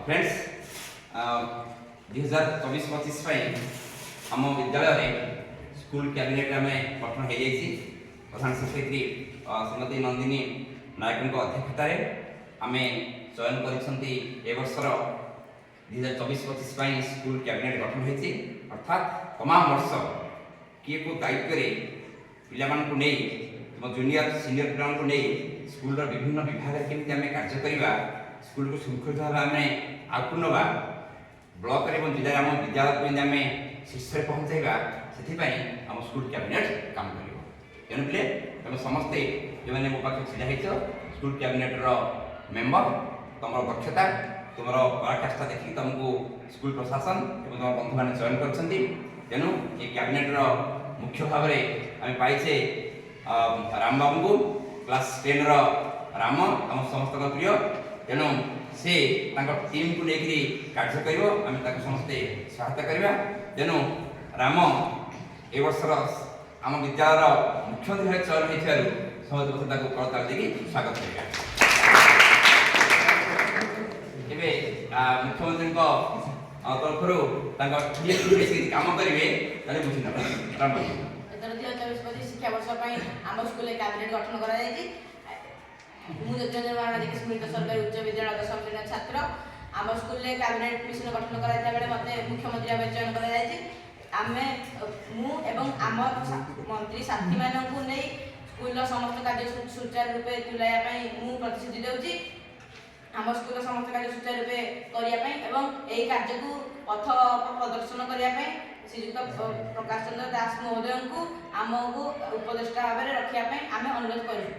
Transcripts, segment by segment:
Friends, 2024-25 ପାଇଁ ଆମ ବିଦ୍ୟାଳୟରେ ସ୍କୁଲ କ୍ୟାବିନେଟ୍ ଆମେ ଗଠନ ହୋଇଯାଇଛି। ପ୍ରଧାନ ଶିକ୍ଷୟିତ୍ରୀ ଶ୍ରୀମତୀ ନନ୍ଦିନୀ ନାୟକଙ୍କ ଅଧ୍ୟକ୍ଷତାରେ ଆମେ ଚୟନ କରିଛନ୍ତି। ଏ ବର୍ଷର 2024-25 ପାଇଁ ସ୍କୁଲ କ୍ୟାବିନେଟ୍ ଗଠନ ହୋଇଛି। ଅର୍ଥାତ୍ ତମାମ ବର୍ଷ କିଏ କେଉଁ ଦାୟିତ୍ୱରେ ପିଲାମାନଙ୍କୁ ନେଇ, ତୁମ ଜୁନିୟର ସିନିୟର ପିଲାମାନଙ୍କୁ ନେଇ ସ୍କୁଲର ବିଭିନ୍ନ ବିଭାଗରେ କେମିତି ଆମେ କାର୍ଯ୍ୟ କରିବା, ସ୍କୁଲକୁ ଶୃଙ୍ଖଳିତ ଭାବେ ଆମେ ଆଗକୁ ନେବା, ବ୍ଲକରେ ଏବଂ ଜିଲ୍ଲାରେ ଆମ ବିଦ୍ୟାଳୟକୁ ଯେମିତି ଆମେ ଶୀର୍ଷରେ ପହଞ୍ଚାଇବା, ସେଥିପାଇଁ ଆମ ସ୍କୁଲ କ୍ୟାବିନେଟ୍ କାମ କରିବ। ତେଣୁ ପିଲେ, ତୁମେ ସମସ୍ତେ ଯେଉଁମାନେ ମୋ ପାଖରେ ଛିଡ଼ା ହେଇଛ, ସ୍କୁଲ କ୍ୟାବିନେଟ୍ର ମେମ୍ବର, ତୁମର ଦକ୍ଷତା, ତୁମର ପରାକାଷ୍ଠା ଦେଖିକି ତୁମକୁ ସ୍କୁଲ ପ୍ରଶାସନ ଏବଂ ତୁମ ବନ୍ଧୁମାନେ ଚୟନ କରିଛନ୍ତି। ତେଣୁ ଏ କ୍ୟାବିନେଟ୍ର ମୁଖ୍ୟ ଭାବରେ ଆମେ ପାଇଛେ ରାମବାବୁଙ୍କୁ। କ୍ଲାସ୍ 10ର ରାମ ଆମ ସମସ୍ତଙ୍କ ପ୍ରିୟ। ତେଣୁ ସେ ତାଙ୍କ ଟିମ୍କୁ ନେଇକରି କାର୍ଯ୍ୟ କରିବ। ଆମେ ତାକୁ ସମସ୍ତେ ସହାୟତା କରିବା। ତେଣୁ ରାମ ଏ ବର୍ଷର ଆମ ବିଦ୍ୟାଳୟର ମୁଖ୍ୟମନ୍ତ୍ରୀ ଭାବେ ଚୟନ ହୋଇଥିବାରୁ ସମସ୍ତେ ମଧ୍ୟ ତାକୁ କରତାଳି ଦେଇକି ସ୍ୱାଗତ କରିବା। ଏବେ ମୁଖ୍ୟମନ୍ତ୍ରୀଙ୍କ ତରଫରୁ ତାଙ୍କ ଟିମ୍କୁ ମିଶିକି କାମ କରିବେ, ତାହେଲେ ବୁଝି ନେବା। ରାମ। ଏଥର 2024-25 ଶିକ୍ଷାବର୍ଷ ପାଇଁ ଆମ ସ୍କୁଲରେ କ୍ୟାବିନେଟ୍ ଗଠନ କରାଯାଇଛି। ମୁଁ ଜ୍ୟୋତିରଞ୍ଜନ ମହାରଣା, ଜେକେ ସ୍ମୃତ ସରକାରୀ ଉଚ୍ଚ ବିଦ୍ୟାଳୟ ଦଶମ ଶ୍ରେଣୀର ଛାତ୍ର। ଆମ ସ୍କୁଲରେ କ୍ୟାବିନେଟ୍ ମିଶନ ଗଠନ କରାଯାଇଥିବା ବେଳେ ମୋତେ ମୁଖ୍ୟମନ୍ତ୍ରୀ ଭାବେ ଚୟନ କରାଯାଇଛି। ଆମେ, ମୁଁ ଏବଂ ଆମ ମନ୍ତ୍ରୀ ସାଥୀମାନଙ୍କୁ ନେଇ ସ୍କୁଲର ସମସ୍ତ କାର୍ଯ୍ୟ ସୁଚାରୁ ରୂପେ ତୁଲାଇବା ପାଇଁ ମୁଁ ପ୍ରତିଶ୍ରୁତି ଦେଉଛି। ଆମ ସ୍କୁଲର ସମସ୍ତ କାର୍ଯ୍ୟ ସୁଚାରୁ ରୂପେ କରିବା ପାଇଁ ଏବଂ ଏହି କାର୍ଯ୍ୟକୁ ପଥ ପ୍ରଦର୍ଶନ କରିବା ପାଇଁ ଶ୍ରୀଯୁକ୍ତ ପ୍ରକାଶ ଚନ୍ଦ୍ର ଦାସ ମହୋଦୟଙ୍କୁ ଆମକୁ ଉପଦେଷ୍ଟା ଭାବରେ ରଖିବା ପାଇଁ ଆମେ ଅନୁରୋଧ କରୁଛୁ।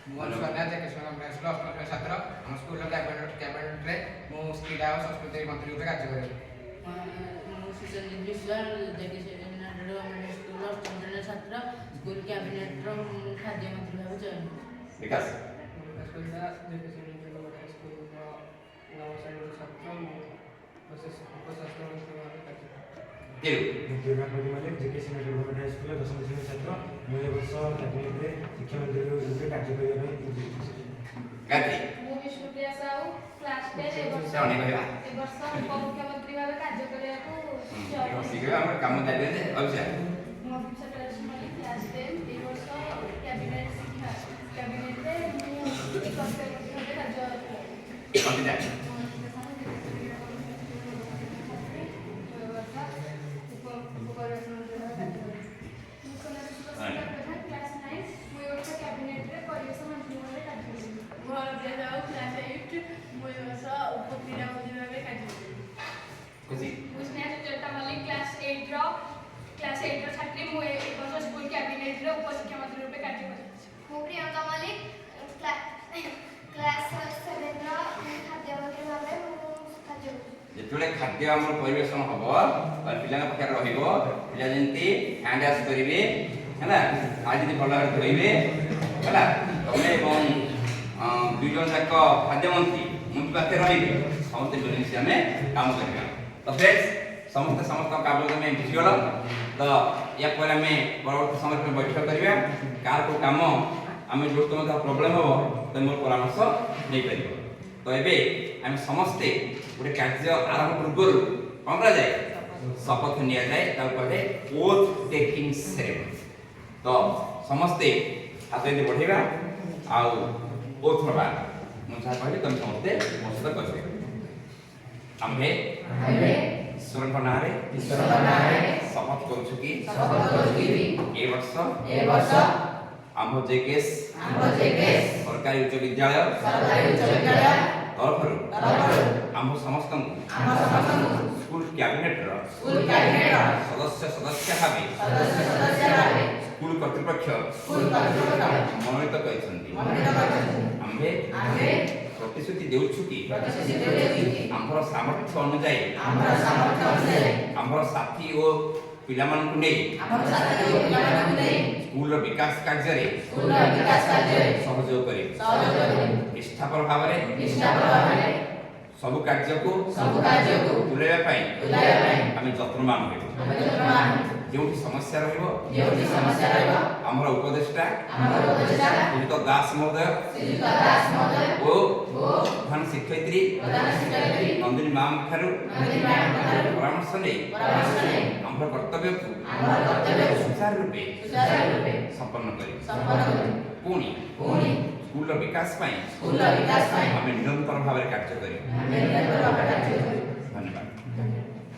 ମୁଁ ଅନୁସନ୍ଧ୍ୟା, ଜେକେ ଗଭର୍ଣ୍ଣମେଣ୍ଟ ସ୍କୁଲ ଅଷ୍ଟମ ଶ୍ରେଣୀ ଛାତ୍ର। ଆମ ସ୍କୁଲର କ୍ୟାବିନେଟ୍ରେ ମୁଁ କ୍ରୀଡ଼ା ଓ ସଂସ୍କୃତି ମନ୍ତ୍ରୀ ରୂପେ କାର୍ଯ୍ୟ କରିବି। ମୁଁ ସୁସଞ୍ଜିତ ବିଶ୍ୱାଳ, ଜେକେ ଗଭର୍ଣ୍ଣମେଣ୍ଟ ସ୍କୁଲର ଅଷ୍ଟମ ଶ୍ରେଣୀର ଛାତ୍ର। ସ୍କୁଲ କ୍ୟାବିନେଟ୍ର ମୁଁ ଖାଦ୍ୟ ମନ୍ତ୍ରୀ ଭାବେ ଚୟନ ହୋଇଛି। ବିକାଶ। ମୁଁ ବିକାଶ ଦାସ, ଜେକେ ଗଭର୍ଣ୍ଣମେଣ୍ଟ ହାଇସ୍କୁଲର ନବମ ଶ୍ରେଣୀର ଛାତ୍ର। ମୁଁ ଉପସ୍ୱାସ୍ଥ୍ୟ ମନ୍ତ୍ରୀ ଭାବେ କାର୍ଯ୍ୟ କରିବି। ତିରୁ। ମୁଁ ଦୁର୍ଗାପତି ମଲ୍ଲିକ, ଜେକେ ସିନିୟର ଗଭର୍ଣ୍ଣମେଣ୍ଟ ହାଇସ୍କୁଲର ଦଶମ ଶ୍ରେଣୀ ଛାତ୍ର। ମୁଁ ଏ ବର୍ଷ କ୍ୟାବିନେଟ୍ରେ ଶିକ୍ଷାମନ୍ତ୍ରୀ ରୂପେ କାର୍ଯ୍ୟ କରିବା ପାଇଁ ନିଯୁକ୍ତି। ଗାୟତ୍ରୀ। ମୁଁ ବିଷ୍ଣୁପ୍ରିୟା ସାହୁ, କ୍ଲାସ୍ 10। ଏ ବର୍ଷ ସେ ଅନେକ କହିବା। ଏ ବର୍ଷ ଉପମୁଖ୍ୟମନ୍ତ୍ରୀ ଭାବେ କାର୍ଯ୍ୟ କରିବାକୁ ଚୟନ ହୋଇଛି। ଶୀଘ୍ର ଆମର କାମ ଚାଲିছে। ଅଭିଷେକ। ମୁଁ ଅଭିପ୍ସା ପ୍ରିୟଦର୍ଶୀ ମଲ୍ଲିକ, କ୍ଲାସ୍ 10। ଏଇ ବର୍ଷ କ୍ୟାବିନେଟ୍ ଶିକ୍ଷା କ୍ୟାବିନେଟ୍ରେ ମୁଁ ସ୍ୱାସ୍ଥ୍ୟ ମନ୍ତ୍ରୀ ଭାବେ କାର୍ଯ୍ୟ ତୁଲାଇବି। ଅଙ୍କିତା। ମୁଁ ଅଙ୍କିତା ସାହୁ, ଛାତ୍ରୀ। ମୁଁ ଏ ବର୍ଷ ଉପପରିବେଶ ମନ୍ତ୍ରୀ ଭାବେ କାର୍ଯ୍ୟ କରିବି। ମୁଁ ସୋନାଲି ସୁଭସ୍ମିତା ପ୍ରଧାନ, କ୍ଲାସ୍ 9। ମୁଁ ଏ ବର୍ଷ କ୍ୟାବିନେଟ୍ରେ ପରିବେଶ ମନ୍ତ୍ରୀ ଭାବେ କାର୍ଯ୍ୟ କରିବି। ମୁଁ ଅନୁପ୍ରିୟା ସାହୁ, କ୍ଲାସ୍ 8। ମୁଁ ଏ ବର୍ଷ ଉପକ୍ରୀଡ଼ା ମନ୍ତ୍ରୀ ଭାବେ କାର୍ଯ୍ୟ କରିବି। ଖୁସି। ମୁଁ ସ୍ନେହା ସୁଚରିତା ମଲ୍ଲିକ, କ୍ଲାସ୍ 8ର ଛାତ୍ରୀ। ମୁଁ ଏ ବର୍ଷ ସ୍କୁଲ କ୍ୟାବିନେଟ୍ରେ ଉପଶିକ୍ଷା ମନ୍ତ୍ରୀ ରୂପେ କାର୍ଯ୍ୟ କରିଛି। ମୁଁ ପ୍ରିୟଙ୍କା ମଲ୍ଲିକ, କ୍ଲାସ୍ 7ର ଖାଦ୍ୟ ମନ୍ତ୍ରୀ ଭାବେ ମୁଁ କାର୍ଯ୍ୟ କରୁଛି। ଯେତେବେଳେ ଖାଦ୍ୟ ଆମର ପରିବେଷଣ ହବ, ତାହେଲେ ପିଲାଙ୍କ ପାଖରେ ରହିବ। ପିଲା ଯେମିତି ହ୍ୟାଣ୍ଡ ୱାଶ କରିବେ, ହେଲା, ଆଉ ଯେମିତି ଭଲ ଭାବରେ ଧୋଇବେ, ହେଲା। ତମେ ଏବଂ ଦୁଇ ଜଣ ଯାକ ଖାଦ୍ୟମନ୍ତ୍ରୀ, ମୁଁ ବି ପାଖରେ ରହିବି। ସମସ୍ତେ ମିଳିମିଶି ଆମେ କାମ କରିବା। ତ ଫ୍ରେଣ୍ଡସ୍, ସମସ୍ତେ ସମସ୍ତଙ୍କ କାମ ତମେ ବୁଝିଗଲ ତ? ୟା ପରେ ଆମେ ପରବର୍ତ୍ତୀ ସମୟରେ ପୁଣି ବୈଠକ କରିବା। କାହାର କେଉଁ କାମ ଆମେ ଯେଉଁ ତୁମ ଯାହା ପ୍ରୋବ୍ଲେମ୍ ହେବ, ତମେ ମୋର ପରାମର୍ଶ ନେଇପାରିବ। ତ ଏବେ ଆମେ ସମସ୍ତେ ଗୋଟେ କାର୍ଯ୍ୟ ଆରମ୍ଭ ପୂର୍ବରୁ କ'ଣ କରାଯାଏ? ଶପଥ ନିଆଯାଏ। ତାକୁ କୁହାଯାଏ ଓଥ୍ ଟେକିଂ ସେରେମନି। ତ ସମସ୍ତେ ହାତ ଏମିତି ବଢ଼େଇବା ଆଉ ଓଥ୍ ନେବା। ମୁଁ ଯାହା କହିବି, ତମେ ସମସ୍ତେ ମୋ ସହିତ କହିବେ। ଆମ୍ଭେ ଈଶ୍ୱରଙ୍କ ନାଁରେ ଶପଥ କରୁଛୁ କି ଏ ବର୍ଷ ଆମ୍ଭ ଜେକେଏସ୍ ସରକାରୀ ଉଚ୍ଚ ବିଦ୍ୟାଳୟ ତରଫରୁ ଆମ୍ଭ ସମସ୍ତଙ୍କୁ ସ୍କୁଲ କ୍ୟାବିନେଟର ସଦସ୍ୟ ସଦସ୍ୟା ଭାବେ ସ୍କୁଲ କର୍ତ୍ତୃପକ୍ଷ ମନୋନୀତ କରିଛନ୍ତି। ଆମ୍ଭେ ପ୍ରତିଶ୍ରୁତି ଦେଉଛୁ କି ଆମ୍ଭର ସାମର୍ଥ୍ୟ ଅନୁଯାୟୀ ଆମ୍ଭର ସାଥୀ ଓ ପିଲାମାନଙ୍କୁ ନେଇ ସ୍କୁଲର ବିକାଶ କାର୍ଯ୍ୟରେ ସହଯୋଗ କରିବି। ନିଷ୍ଠାପର ଭାବରେ ସବୁ କାର୍ଯ୍ୟକୁ ତୁଲାଇବା ପାଇଁ ଆମେ ଯତ୍ନବାନ ହେବୁ। ଯେଉଁଠି ସମସ୍ୟା ରହିବ, ଯେଉଁଠି ସମସ୍ୟା ରହିବ, ଆମର ଉପଦେଷ୍ଟା ଆମର ଉପଦେଷ୍ଟା ଶ୍ରୀଯୁକ୍ତ ଦାସ ମହୋଦୟ ଶ୍ରୀଯୁକ୍ତ ଦାସ ମହୋଦୟ ଓ ଓ ପ୍ରଧାନ ଶିକ୍ଷୟିତ୍ରୀ ପ୍ରଧାନ ଶିକ୍ଷୟିତ୍ରୀ ନନ୍ଦିନୀ ମ୍ୟାମଙ୍କ ଠାରୁ ନନ୍ଦିନୀ ମ୍ୟାଡ଼ାମଙ୍କ ଠାରୁ ପରାମର୍ଶ ନେଇ ପରାମର୍ଶ ନେଇ ଆମର କର୍ତ୍ତବ୍ୟକୁ ଆମର କର୍ତ୍ତବ୍ୟକୁ ସୁଚାରୁ ରୂପେ ସୁଚାରୁ ରୂପେ ସମ୍ପନ୍ନ କରିବୁ। ସମ୍ପନ୍ନ କରିବୁ। ପୁଣି ପୁଣି ସ୍କୁଲର ବିକାଶ ପାଇଁ ସ୍କୁଲର ବିକାଶ ପାଇଁ ଆମେ ନିରନ୍ତର ଭାବରେ କାର୍ଯ୍ୟ କରିବୁ। ଆମେ ନିରନ୍ତର ଭାବେ କାର୍ଯ୍ୟ କରିବୁ। ଧନ୍ୟବାଦ।